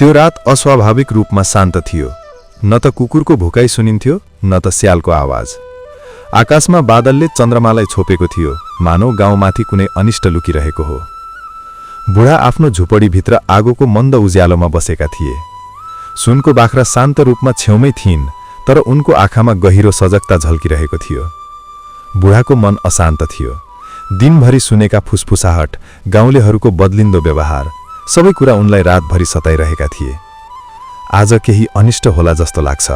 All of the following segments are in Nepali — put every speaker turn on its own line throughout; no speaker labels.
त्यो रात अस्वाभाविक रूपमा शान्त थियो। न त कुकुरको भुकाइ सुनिन्थ्यो न त स्यालको आवाज। आकाशमा बादलले चन्द्रमालाई छोपेको थियो, मानव गाउँमाथि कुनै अनिष्ट लुकिरहेको हो। बुढा आफ्नो झुपडीभित्र आगोको मन्द उज्यालोमा बसेका थिए। सुनको बाख्रा शान्त रूपमा छेउमै थिइन्, तर उनको आँखामा गहिरो सजगता झल्किरहेको थियो। बुढाको मन अशान्त थियो। दिनभरि सुनेका फुसफुसाहट, गाउँलेहरूको बदलिन्दो व्यवहार, सबै कुरा उनलाई रातभरि सताइरहेका थिए। आज केही अनिष्ट होला जस्तो लाग्छ,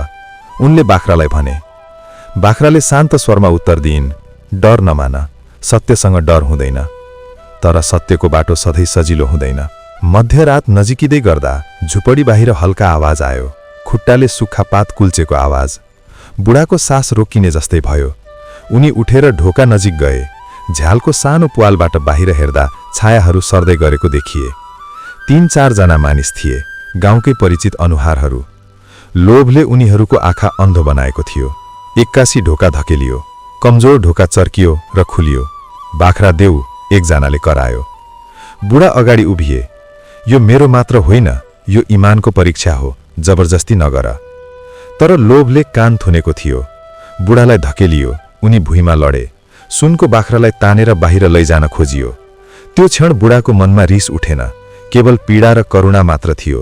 उनले बाख्रालाई भने। बाख्राले शान्त स्वरमा उत्तर दिइन्, डर नमान, सत्यसँग डर हुँदैन। तर सत्यको बाटो सधैँ सजिलो हुँदैन। मध्यरात नजिकिँदै गर्दा झुपडी बाहिर हल्का आवाज आयो, खुट्टाले सुक्खा पात कुल्चेको आवाज। बुढाको सास रोकिने जस्तै भयो। उनी उठेर ढोका नजिक गए। झ्यालको सानो पुवालबाट बाहिर हेर्दा छायाहरू सर्दै गरेको देखिए। 3-4 जना मानिस थिए, गाउँकै परिचित अनुहारहरू। लोभले उनीहरूको आँखा अन्धो बनाएको थियो। एक्कासी ढोका धकेलियो, कमजोर ढोका चर्कियो र खुलियो। बाख्रा देऊ, एकजनाले करायो। बुढा अगाडि उभिए। यो मेरो मात्र होइन, यो इमानको परीक्षा हो, जबरजस्ती नगर। तर लोभले कान थुनेको थियो। बुढालाई धकेलियो, उनी भुइँमा लडे। सुनको बाख्रालाई तानेर बाहिर लैजान खोजियो। त्यो क्षण बुढाको मनमा रिस उठेन, केवल पीडा र करुणा मात्र थियो।